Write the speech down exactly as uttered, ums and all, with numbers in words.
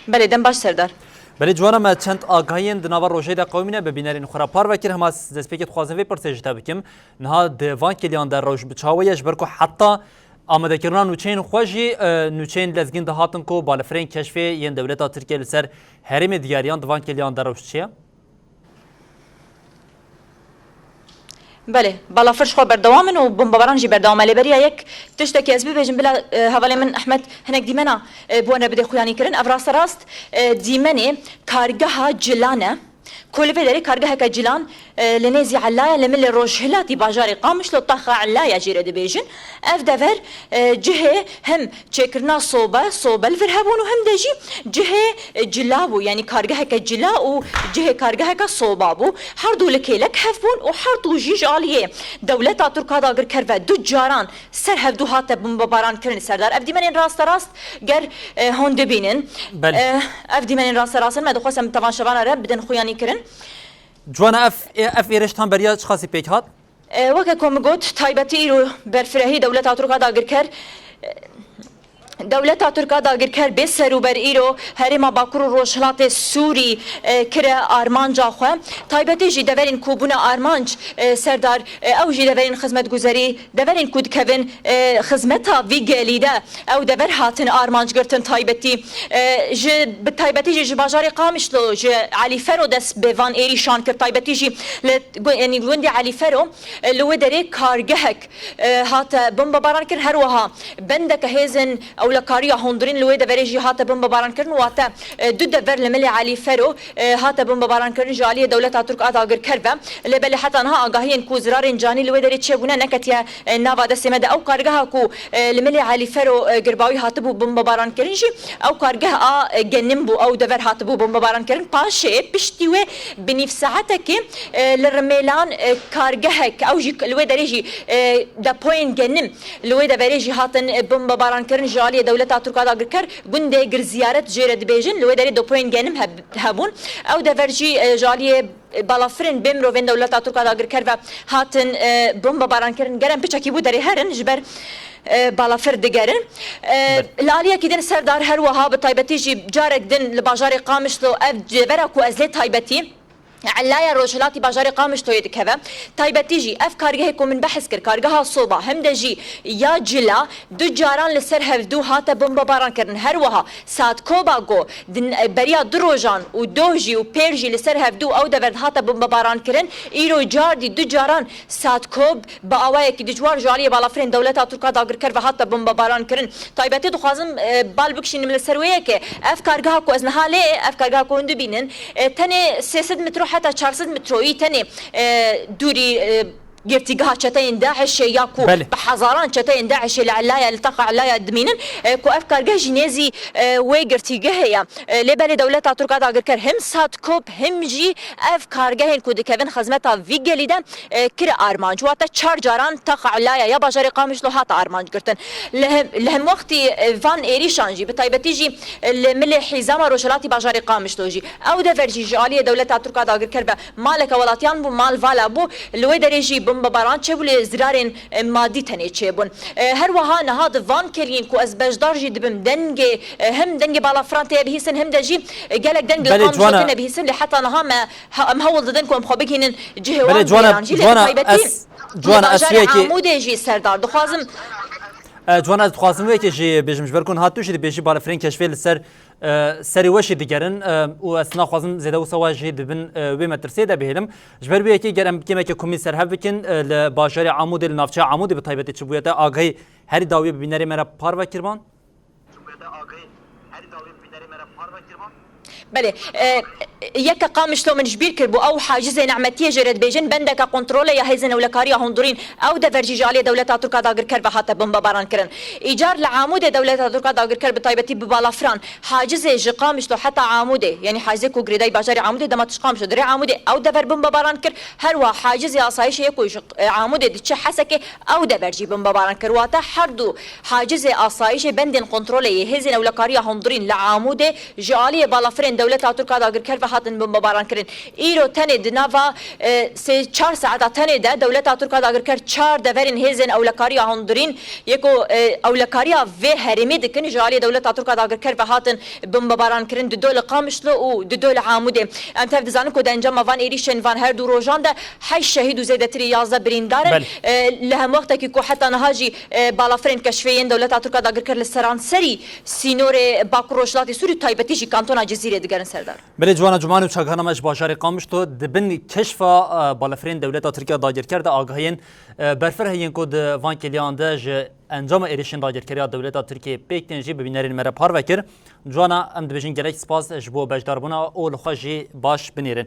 Belê, dem baş Serdar. Belê Ciwana, me çend agahiyên di nava rojê de qewimîne bi bînerên xwe re parve kir. Hema destpêkê dixwazim vê pirsê ji te bikim. Niha di van kêliyan de rewş bi çawa ye, ji ber ku heta amadekirina nûçeyên xwe jî, e, nûçeyên lezgîn dihatin ku balafirên keşfê yên dewleta Tirkiye li ser herêmê diyariyan, di van kêliyan de rewş çi ye? Belê, balafir ji xwe berdewam in û bombebaran jî berdewam e. Lê beriya yek tiştekî ez bibêjim, bila, e, hevalê min Ehmed hinek dîmena, e, bi wan re bide xuyanî kirin. Ev rasterast, e, dîmenê kargeha Cilan e. Ku li vê derê kargeheke Cilan, e, li nêzî Ellaya, li milê rojhilatî bajarê Qamişlo, taxa Ellaya jê re dibêjin. Ev dever, e, cihê him çêkirina sobe, sobe li vir hebûn û him de jî cihê, e, cila bû, yanî kargeheke cila û cihê kargeheke soba bû. Her du li kêlek hev bûn û her du jî ji aliyê dewleta Tirk a dagirker ve du caran ser hevdû hate bombebaran kirin. Serdar, ev dîmenên rasterast ger, e, hûn dibînin. Belê. E, ev dîmenên rasterast in, me dixwest em tevanşevana re bidin xuyanî kirin. Ciwana, ev, ev êriştan beriya çiqasî pêk hat? E, weke ku min got, taybetî îro berfirehî dewleta Tirk a dagirker, e, dewleta Tirk a dagirker bê serûber îro herêma Bakur û Rojhilatê Sûrî, e, kire armanca xwe. Taybetî jî deverên ku bûne armanc, e, Serdar, e, ew jî deverên xizmetguzerî, deverên ku dikevin, e, xizmeta vî gelî de, ew dever hatin armanc girtin taybetî. E, ji, bi taybetî jî ji bajarê Qamişlo, ji Elî Fero dest bi van êrîşan kir. Taybetî jî li gu-, yanî gundê Elî Fero, e, li wê derê kargehek, e, hate bombebaran kirin. Her wiha bendeke hêzên ewlekariya hundirîn li wê deverê jî hate bombebaran kirin. Wate, e, du dever li milê Elî Fero, e, hate bombebaran kirin ji aliyê dewleta Tirk a dagirker ve. Lê belê heta niha agahiyên ku zirarên canî li wê derê çêbûne neketiye, e, nava destê me de. Ew kargeha ku, e, li milê Elî Fero, e, girbawî hatibû bombebaran kirin jî, ew kargeh a, e, genim bû, ew dever hatibû bombebaran kirin. Paşê piştî wê bi nîv saetekê, e, li Rimêlan, e, kargehek, ew jî li wê derê jî, e, depoyên genim li wê deverê jî hatin, e, bombebaran kirin ji aliyê dewleta Tirk a dagirker. Gundê Girziyaret jê re dibêjin, li wê derê depoyên genim heb-, hebûn. Ew dever jî, e, ji aliyê, e, balafirên bê mirovên dewleta Tirk a dagirker ve hatin, e, bombebaran kirin. Ger em piçekî bû derê herin, ji ber, e, balafir digerin. E, Belê. Li aliyekî din Serdar, her wiha bi taybetî jî carek din li bajarê Qamişlo ev devera ku ez lê taybetî Ellaya rojhilatî bajarê Qamişloyê dikeve. Taybetî jî ev kargehê ku min behs kir, kargeha soba, him de jî ya cila, du caran li ser hevdû hate bombebaran kirin. Her wiha Satkoba ku din, beriya du rojan û doh jî û pêr jî li ser hevdû ew dever dihate bombebaran kirin, îro cardî du caran Satkob bi awayekî dijwar ji aliyê balafirên dewleta Tirk a dagirker ve hate bombebaran kirin. Taybetî dixwazim, e, bal bikişînim li ser wê yekê. Ev kargeha ku ez niha lê, ev kargeha ku hûn dibînin, e, tenê sê sed metro heta çar sed metroyî tenê, e, dûrî, e, girtîgeha çeteyên DAIŞê ya ku Belê. bi hezaran çeteyên DAIŞê li Ellaya, li taxa Ellaya dimînin, e, ku ev kargeh jî nêzî, e, wê girtîgehê ye. E, lê belê dewleta Tirk a dagirker him Satkob him jî ev kargehên ku dikevin xizmeta vî gelî de, e, kire armanc. Wate çar caran taxa Ellaya ya bajarê Qamişlo hate armanc girtin. Li hem, li hemwextî, e, van êrîşan jî, bi taybetî jî, e, li milê hîzama rojhilatî bajarê Qamişlo jî, ew dever jî ji aliyê dewleta Tirk a dagirker ve maleke welatiyan bû, mal vala bû. Li wê derê jî bombebaran çêbû, lê zirarên, e, madî tenê çêbûn. E, her wiha niha di van kêliyên ku ez beşdar jî dibim, dengê, e, him dengê balafiran tê bihîstin, him de jî, e, gelek deng li Belê, Qamişlo Ciwana. têne bihîstin, lê heta niha me Ha, em hewl didin ku em xwe bigihînin cihê Belê, wan Ciwana, bêran jî, lê bi Ciwana, taybetî ez, li Ciwana, ez bajarê şûyekê Amûdê jî Serdar. Dixwazim, E, Ciwana, ez dixwazim wê yekê jî bêjim, ji ber ku niha tu jî dibêjî balafirên keşfê li ser, e, serê we jî digerin, e, û ez naxwazim zêde wisa we jî di bin, e, wê metirsiyê de bihêlim. Ji ber wê yekê ger em kêmeke komî ser hev bikin, e, li bajarê Amûdê, li navçeya Amûdê bi taybetî çi bûye te agahî herî dawiyê bi bînerê me re parve kiriban? Belê, e, yeke Qamişlo min ji bîr kiribû, ew hacizê Nemetiyê jê re dibêjin, bendeke kontrolê ya hêzên ewlekariya hundirîn, ew dever jî ji aliyê dewleta Tirk a dagirker ve hate bombebaran kirin. Îcar li Amûdê dewleta Tirk a dagirker bi taybetî bi balafiran hacizê ji Qamişlo heta Amûdê, yanî hacizê ku girêdayî bajarê Amûdê dema tu ji Qamişlo dirê Amûdê, ew dever bombebaran kir. Her wiha hacizê asayişê yê ku ji, e, Amûdê diçe Hesekê, ew dever jî bombebaran kir. Wate her du hacizê asayişê bendên kontrolê yê hêzên ewlekariya hundirîn li Amûdê ji aliyê balafirên dewleta Tirk a dagirker ve hatin bombebaran kirin. Îro tenê di nava, e, sê çar saeta tenê de dewleta Tirk a dagirker çar deverên hêzên ewlekariya hundirîn yê ku, e, ewlekariya vê herêmê dikin ji aliyê dewleta Tirk a dagirker ve hatin bombebaran kirin, dido li Qamişlo û dido li Amûdê. Em tev dizanin ku di encama van êrîşên van her du rojan de heşt şehîd û zêdetirî yazdeh birîndar in. Belê. E, li hemwextekî ku heta niha jî, e, balafirên keşfê yên dewleta Tirk a dagirker li seranserî sînorê Bakur Rojhilatê Sûrî, taybetî jî kantona Cizîrê digerin, Serdar. Belê, Ciwana Cumani û çakanama ji bajarê Qamişlo di bin keşfa, e, balafirên dewleta Tirk a dagirker de agahiyên, e, berfireh yên ku di van kêliyan de ji encama êrişên dagirkeriya dewleta Tirkiyê pêk tên jî bi bînerên me re parve kir. Ciwana, em dibêjin gelek spas ji bo beşdarbûna û li xwe jî baş binêrin.